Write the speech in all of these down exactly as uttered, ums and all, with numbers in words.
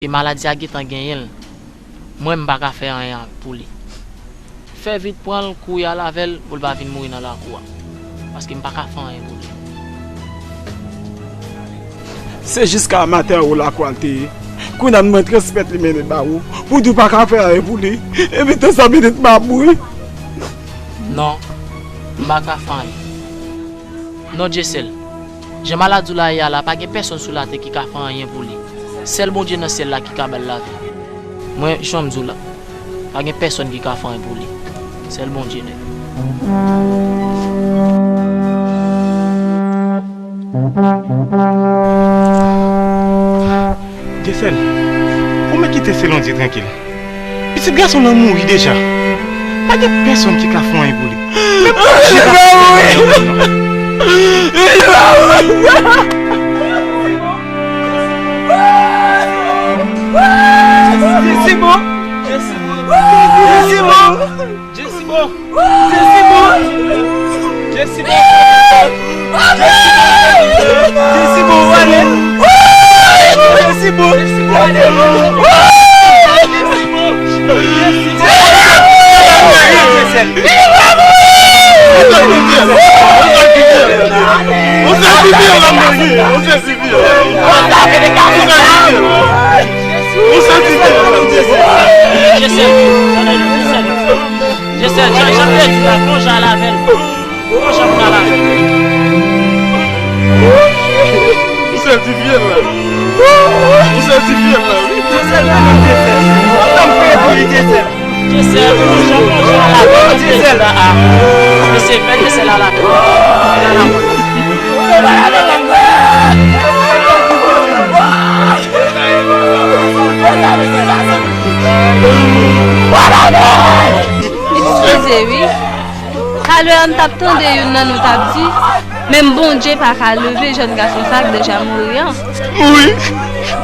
E maladi a gentan genyen l. Mwen, m pa ka fè anyen pou li. Fè vit pran l, kouri al avè l pou l pa vin mouri nan lakou a. Paske m pa ka fè anyen pou li. Se jiska matè ou lakou a l te ye. Kounye a mwen transmèt li mennen ba ou. Pou di w pa ka fè anyen pou li. Epi tan sa minit m ap mouri. Non, m pa ka fè anyen. Non, Dyesèl. Jan maladi w la ye a la, pa gen pèsonn sou latè ki ka fè anyen pou li. Sèl Bondye nan syèl la ki ka ba l lavi. Mwen, jan m di w la, pa gen pèsonn ki ka fè anyen pou li. Sèl Bondye nèt. Dyesèl, ou mèt kite Selondye trankil. Pitit gason nan mouri deja. Pa gen pèsonn ki ka fè anyen pou li. Menm Bondye pa ka fè anyen pou li. Jezi bon. Jezi bon. Jezi bon. Jezi bon. Jezi bon. Jezi bon. Jezi bon. Jezi bon. Jezi bon. Jezi bon. Jezi bon. Jesèl, Jesèl, Jesèl, Jesèl, Jesèl, Jesèl, plonje al avè l. Ou konn jan pou n al avè l. Ou santifye l la. Ou santifye l la, wi. Jesèl, nan non Jesèl. Antann priye pou li, Jesèl. Jesèl, ou konn jan pou n al avè l. Jesèl la, a. Mesye, fè Jesèl al avè l. Al avè l. Eskize, wi. Talè a n t ap tande youn nan nou t ap di, menm Bondye pa ka leve jèn gason sa k deja mouri an. Mouri?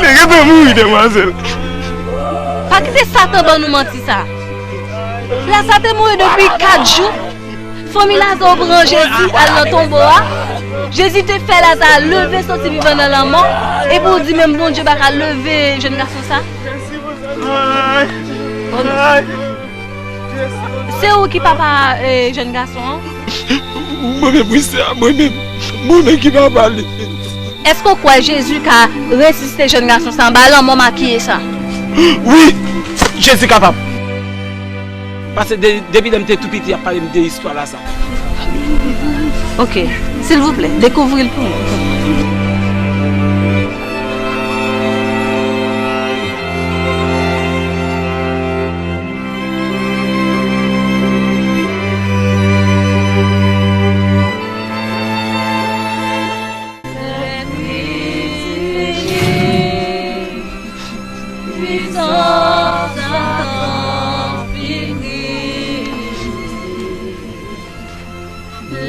Li gentan mouri, demwazèl. Pa kite Satan ban nou manti sa. Laza te mouri depi kat jou. Fanmi Laza pran Jezi al nan tonbo a. Jezi te fè Laza leve soti vivan nan lanmò. Epi w di menm Bondye pa ka leve jèn gason sa? Ay! Oh non. Ay! Se ou ki papa, eh, jèn gason an? Mwen menm, wi, sè a, mwen menm. Mwen menm ki papa li. Èske w kwè Jezi ka resisite jèn gason sa anba lanmò makiye sa? Wi! Jezi kapab! Paske de, depi lè m te tou piti, y ap pale m de istwa Laza. Ok. Silvouplè, dekouvri l pou mwen. Pisans Satan fin rive.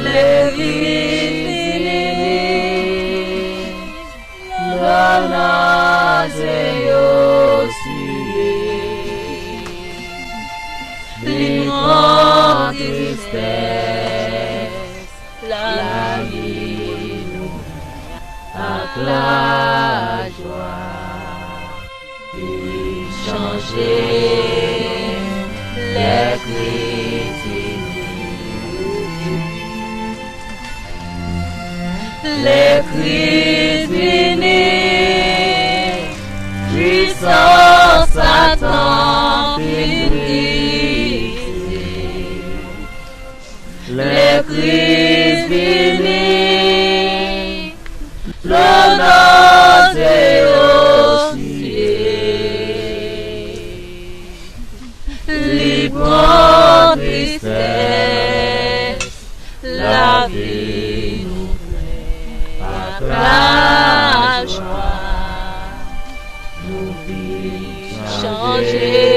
Lè Kris vini, lo naze yo siye. Li pran tristès lavi nou ak lajwa. Li chanje lè Kris vini. Lè Kris vini, pisans Satan fin brize. Lè Kris vini, lo naze yo siye. Li pran tristès lavi nou plen ak lajwa. Nou vin chanje.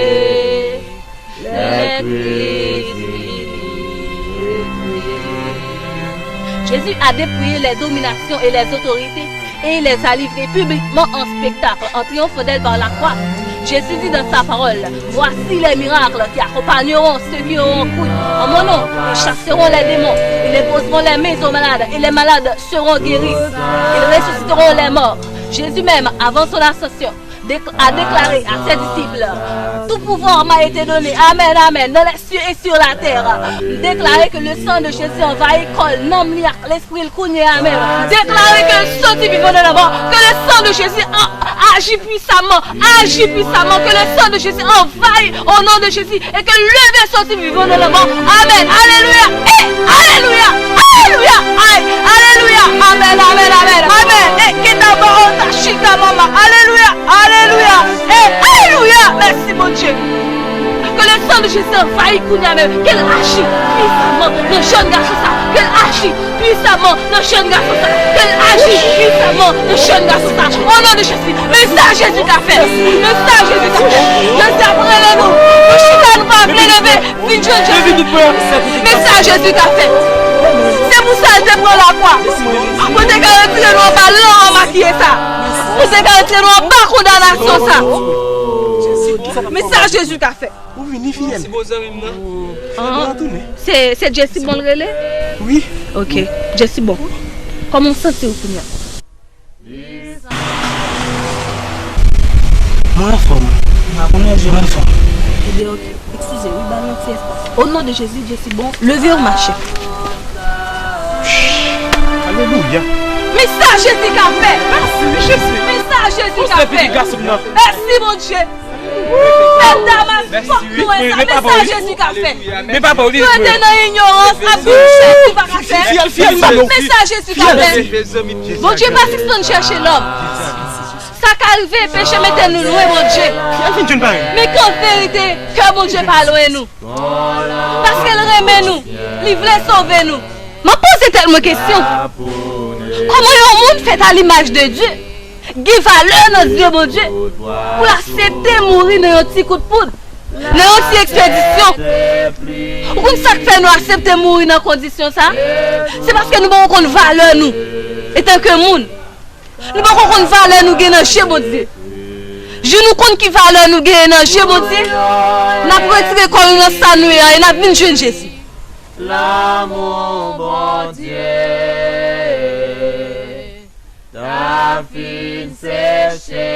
Jésus a dépouillé les dominations et les autorités et il les a livrés publiquement en spectacle en triomphant d'elles par la croix. Jésus dit dans sa parole, voici les miracles qui accompagneront ceux qui auront cru en mon nom. Ils chasseront les démons, ils imposeront les mains aux malades et les malades seront guéris. Ils ressusciteront les morts. Jésus même, avant son ascension, Décl- a déclaré à ses disciples, tout pouvoir m'a été donné, amen, amen, dans les cieux et sur la terre. M deklare ke le sang de Jésus anvayi kò l, nanm li ak lespri l kounye a menm. Deklare ke l soti vivan nan lanmò, ke le sang de Jésus a- aji puissamment, aji puissamment, ke le sang de Jésus anvayi au nom de Jésus. E ke l leve soti vivan nan lanmò. Amen. Alelouya. E alelouya. Alelouya. Ay. Alelouya. Amen. Amen. Amen. Amen. E ke daba ota chika mama. Alelouya. Alelouya. E alelouya. Mèsi Bondye. Ke le sang de Jésus anvayi kounye a menm. Ke l aji puissamment nan jèn gason sa. Ke l aji puissamment nan jèn gason sa. Ke l aji puissamment nan jèn gason sa. O non de Jezi. Men sa Jezi ka fè. Men sa Jezi ka fè. Jezi ap rele nou. Nou chita nou pa vle leve. Vin jwenn Jezi. Men sa Jezi ka fè. Se pou sa l te pran lakwa. Pou te ka retire nou anba lanmò makiye sa. Pou te ka retire nou anba kondanasyon sa. Men sa Jezi ka fè. Ou vini fidèl. Mèsi bon zanmi m nan. Mwen retounen. Se, se Jesse bon l rele? Wi. Ok. Jesse bon. Kòman w santi w kounye a? Mwen anfòm. Mwen anfòm. Ebyen, ok. Eskize, wi, ba l yon ti espas. O non de Jezi, Jesse bon, leve w mache. Alelouya. Men sa Jezi ka fè. Mèsi, Jezi. Men sa Jezi ka fè. Pou sè pitit gason m nan. Mèsi, Bondye. Fè Damas fòk nou wè sa. Men sa Jezi ka fè. Nou rete nan inyorans, n ap di Jezi pa ka fè. Men sa Jezi ka fè. Bondye pa sispann chèche lòm. Sa ka rive, peche mete nou lwen Bondye. Men an verite, kè Bondye pa lwen nou. Paske l renmen nou, li vle sove nou. M ap poze tèt mwen kesyon. Kòman yon moun fèt a limaj de Dye gen valè nan zye Bondye pou l aksepte mouri nan yon ti kout poud, nan yon ti ekspedisyon? Ou konn sa k fè nou aksepte mouri nan kondisyon sa? Se paske nou poko konn valè nou etanke moun. Nou poko konn valè nou gen nan je Bondye. Jou nou konn ki valè nou genyen nan je Bondye, n ap retire kò nou nan sa nou ye a e n ap vin jwenn Jezi. Lanmou Bondye ta fin seche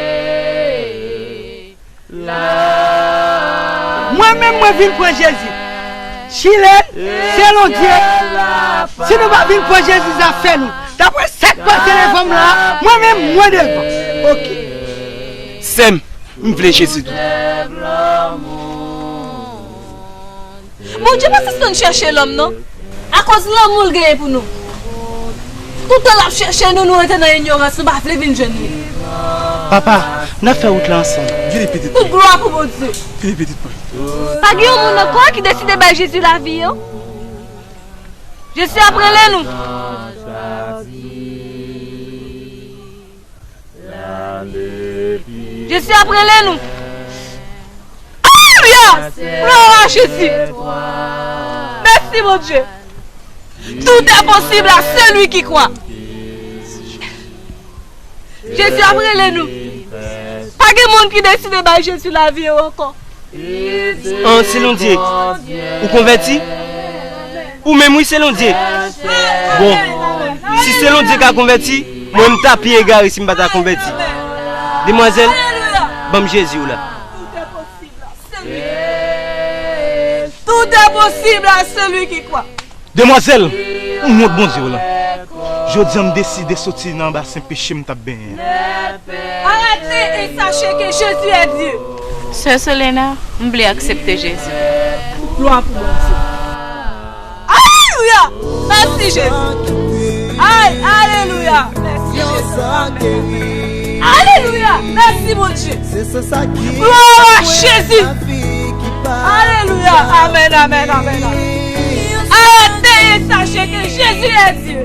la. Mwen menm, mwen vin pran Jezi. Chile, selon Dye, si nou pa vin pran Jezi, zafè nou. Daprè sa k pase devan m la, mwen menm, mwen devan. Ok. Sè m, m vle Jezi tou. Bondye pa sispann chèche lòm, non. Akoz lanmou l genyen pou nou. Toutan l ap chèche nou, nou rete nan inyorans, nou pa vle vin jwenn li. Papa, n ap fè wout la ansanm. Vini pitit mwen. Tout glwa pou Bondye. Vini pitit mwen. Pa gen yon moun ankò ki deside bay Jezi lavi yo? Jezi ap rele nou. Jezi ap rele nou. Alelouya! Glwa a Jezi! Mèsi, Bondye! Tout est possible à celui qui croit. Jezi ap rele nou. Pa gen moun ki deside bay Jezi lavi yo ankò. An, selon Dye, ou konvèti? Ou menm, wi, selon Dye. Bon, si selon Dye ka konvèti, mwen, m ta pi egare si m pa ta konvèti. Demwazèl, ban m Jezi w la. Tout est possible à celui qui croit. Demwazèl, ou wont Bondye w lan. Jodi a, m deside soti nan basen peche m t ap benyen an. Arrêtez et sachez que Jésus est Dieu. Sè Solena, m vle aksepte Jezi. Glwa pou Bondye. Alelouya! Mèsi, Jezi. Ay, alelouya! Mèsi, Jezi. Alelouya! Mèsi, Bondye. Glwa a Jezi. Alelouya! Amèn, amèn, amèn, amèn. Arrêtez et sachez que Jésus est Dieu.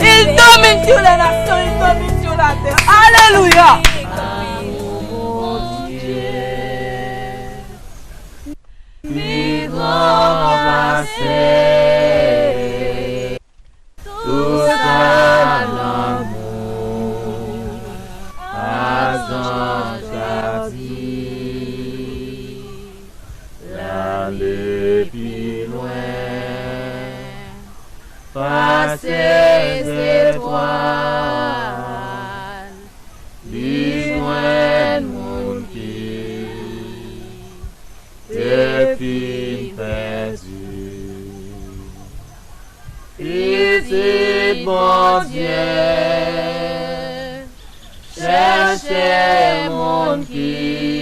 Il domine sur les nations, il domine sur la terre. Alelouya! Pi gran pase tout sa lanmou a zanj ka di. L ale pi lwen pase zetwal. Li jwenn Dèyè moun ki